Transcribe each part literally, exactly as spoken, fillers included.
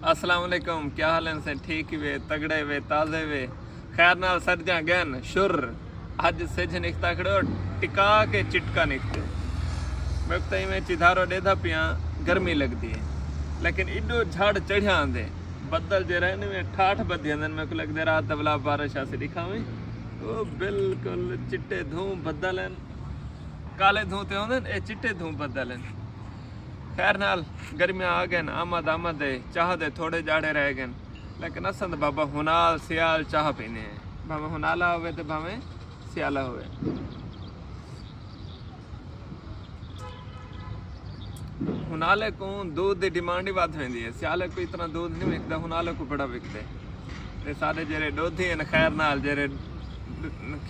السلام علیکم، کیا حال ہیں سیں؟ ٹھیک ہی وے، تگڑے وے، تازے وے؟ خیر نال سرجاں گن شر۔ اج سجھ نکتا کھڑو، ٹکا کے چٹکا نکتے۔ میں تئیں میں چدھارو ڈیدھا پیاں، گرمی لگدی ہے، لیکن ایڈو جھڑ چڑھیا آندے۔ بدل جے رہنے میں ٹھاٹھ بدھی آندن، میں کو لگدے رات دولا بارش آسی دکھاویں۔ او بالکل چٹے دھوں بدل ہیں، کالے دھوں تے ہوندن، اے چٹے دھوں بدل ہیں۔ خیر نال گرمیاں آ گئن، آمد آمد ہے، چاہ دے تھوڑے جاڑے رہ گئن، لیکن اساں تے بابا ہنال سیال چاہ پینے ہیں، بھاویں ہنالا ہوئے تے بھاویں سیالا ہوئے۔ ہنالے کو دودھ دی ڈیمانڈ ہی ودھ ویندی ہے، سیالے کو اتنا دودھ نہیں وکدا، ہنالے کو بڑا وکدے۔ تے سارے جڑے ڈودھی ہیں خیر نال جڑے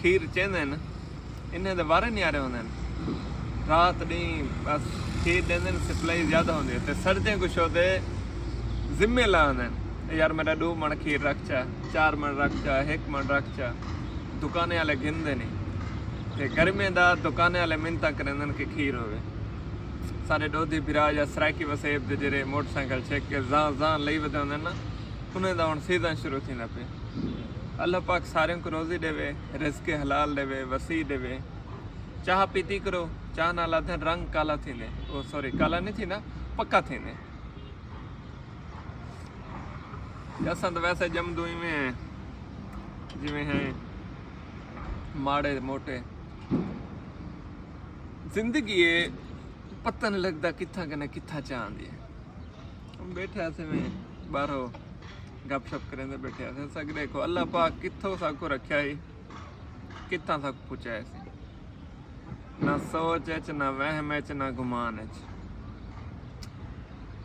کھیر چیندے ہیں، انہیں دے وارے نیارے ہوندے ہیں۔ رات ݙینہہ بس کھیر ݙیندے ہیں، سپلائی زیادہ ہوندی ہے۔ تے سردیاں کو شودے ذمے لا آندے ہیں، "یار میرا ݙو مݨ کھیر رکھ چا، چار مݨ رکھ چا، ہک مݨ رکھ چا۔" دکانے والے گھندے نہیں۔ تے گرمیاں دا دکانے والے منتاں کریندن کہ کھیر ہووے۔ سارے ݙودھی بھرا یا سرائیکی وسیب دے جڑے موٹر سائیکل چھک کے زاں زاں لئی ودے ہوندے نا، انہیں دا ہݨ سیزن شروع تھیندا پئے۔ اللہ پاک سارے کو روزی ݙیوے، رزق حلال ݙیوے، وسیع ݙیوے۔ چاہ پیتی کرو، چاہ نال آدھے رنگ کالا تھیندے۔ او سوری، کالا نہیں تھیندا، پکا تھیندے۔ تے اساں تو ویسے جمدوں ایویں ہیں، جویں ہیں ماڑے موٹے۔ زندگی ہے، پتہ نہیں لگدا کتھاں کنے کتھاں چاہندی ہے۔ ہم بیٹھے ہاسے میں باہرو گپ شپ کریندے بیٹھے ہاسے، سگڑے کو اللہ پاک کتھوں ساکو رکھیا ہی، کتھاں ساکو پہنچایا سی۔ نہ سوچ اچ، نہ وہم اچ، نہ گمان اچ۔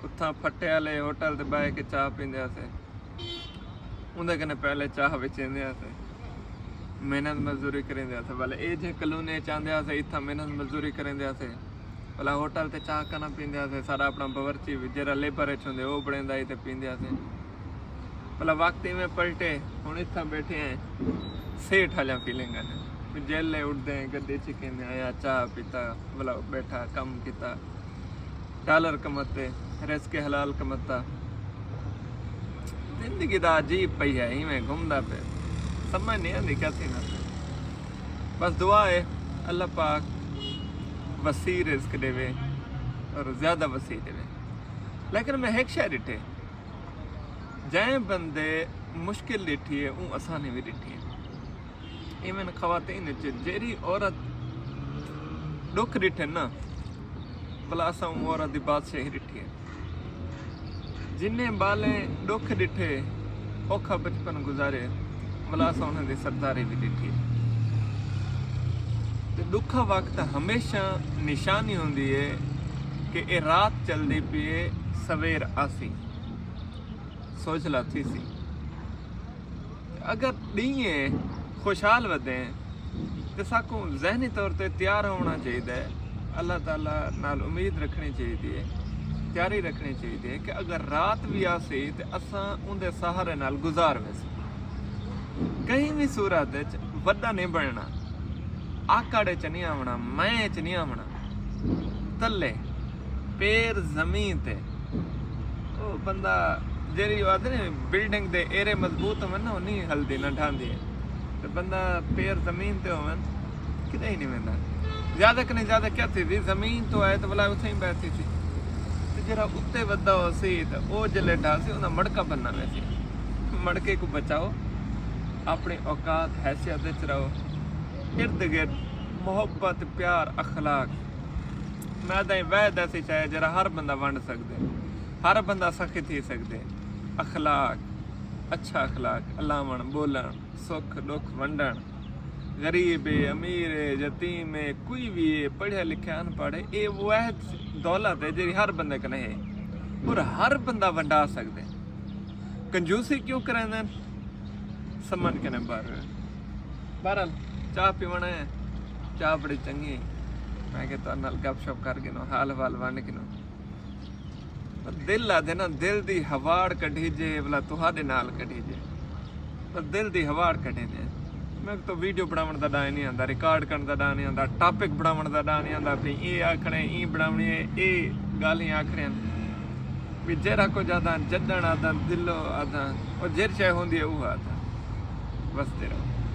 اتھاں پھٹے آلے ہوٹل تے بہہ کے چاہ پیندے ہاسے۔ اوندے کنے پہلے چاہ وچیندے ہاسے۔ محنت مزدوری کریندے ہاسے۔ ولے اے جے کلونی اچ آندے ہاسے، اتھاں محنت مزدوری کریندے ہاسے۔ بھلا ہوٹل تے چاہ کنا پیندے ہاسے، سارا اپنا باورچی وی جیڑھا لیبر اچ ہوندے، او بݨیندا ہئی تے پیندے ہاسے۔ بھلا وقت ایویں پلٹے، ہݨ اتھاں بیٹھے ہیں، سیٹھ والیاں فیلنگ آندے۔ جیلے اٹھدے ہیں، گڈی چکیندے ہیں، یا چاہ پیتا، بھلا بیٹھا، کم کیتا، ڈالر کماتے، رزق حلال کماتا۔ زندگی دا عجیب پہیہ ہے، ایویں گھمدا پئے، سمجھ نہیں آندی کیا تھیندا پئے۔ بس دعا ہے اللہ پاک وسیع رزق ݙیوے اور زیادہ وسیع ݙیوے۔ لیکن میں ہک شے ݙٹھے، جئیں بندے مشکل ݙٹھی ہے، اوں آسانی وی ݙٹھی ہے۔ ایون خواتین اچ جیڑھی عورت ݙکھ ݙٹھے نا، بھلا اساں اوں عورت دی بادشاہی ݙٹھی ہے۔ جنہیں ٻالیں ݙکھ ݙٹھے، اوکھا بچپن گزارے، بھلا اساں انہاں دی سرداری وی ݙٹھی ہے۔ تے ݙکھا وقت ہمیشہ نشانی ہوندی ہے کہ اے رات چلدی پئی ہے، سویر آسی، سوجھلا تھیسی۔ اگر ݙینہہ خوشحال ودے تے ساکوں ذہنی طور تے تیار ہووݨا چاہیدا ہے، اللہ تعالیٰ نال امید رکھݨی چاہیدی ہے، تیاری رکھݨی چاہیدی ہے کہ اگر رات وی آسی تے اساں اوندے سہارے نال گزار ویسوں۔ کہیں وی صورت اچ وݙا نہیں بݨݨا، آکڑ اچ نہیں آوݨا، میں اچ نہیں آوݨا۔ تلے پیر زمین تے۔ او بندہ جیڑھی او آہدے نے بلڈنگ دے ایرے مضبوط ہوون نا، او نہیں ہلدی نہ ڈھاندی ہے۔ تے بندہ پیر زمین تے ہوون، کدے ہی نہیں ویندا۔ زیادہ کنے زیادہ کیا تھی، زمین تو آئے تے بلا اتھے ہی بیٹھی تھی۔ تے جیڑھا اتے ودا ہو سی تے او جلے ڈھا سی، انہاں مڑکا بننا ویسی۔ مڑکے کو بچاؤ، اپنی اوقات حیثیت وچ رہو۔ ارد گرد محبت، پیار، اخلاق۔ میں تائیں وحد ایسی شے جیڑھا ہر بندہ ونڈ سکدے، ہر بندہ سخی تھی سکدے۔ اخلاق، اچھا اخلاق، الاوݨ، ٻولݨ، سکھ ݙکھ ونڈݨ، غریب ہے، امیر ہے، یتیم ہے، کوئی وی ہے، پڑھیا لکھیا، ان پڑھ ہے، اے وحد دولت ہے جیڑھی ہر بندے کنے ہے اور ہر بندہ ونڈا سکدے۔ کنجوسی کیوں کریندن؟ سمجھ کنے باہر۔ بہرحال، چاہ پیوݨا ہے، چاہ بڑی چنگی ہے۔ میں کہ تہاݙے نال گپ شپ کر گھنوں، حال احوال ونڈ گھنوں۔ پر دل آہدے نا، دل دی ہواڑ کڈھی جے، ولا تہاݙے نال کڈھی جے۔ پر دل دی ہواڑ کڈھی جے۔ میں تو ویڈیو بݨاوݨ دا ݙاں نہیں آندا، ریکارڈ کرݨ دا ݙاں نہیں آندا، ٹاپک بݨاوݨ دا ݙاں نہیں آندا، بھئی اے آکھݨے، ایں بݨاوݨی ہے، اے ڳالھیں آکھݨیاں۔ بھی جیرھا کجھ آدھاں، جڈݨ آدھاں، دلو آدھاں، او جیر شے ہوندی ہے اوہا آدھاں۔ وسدے رہو۔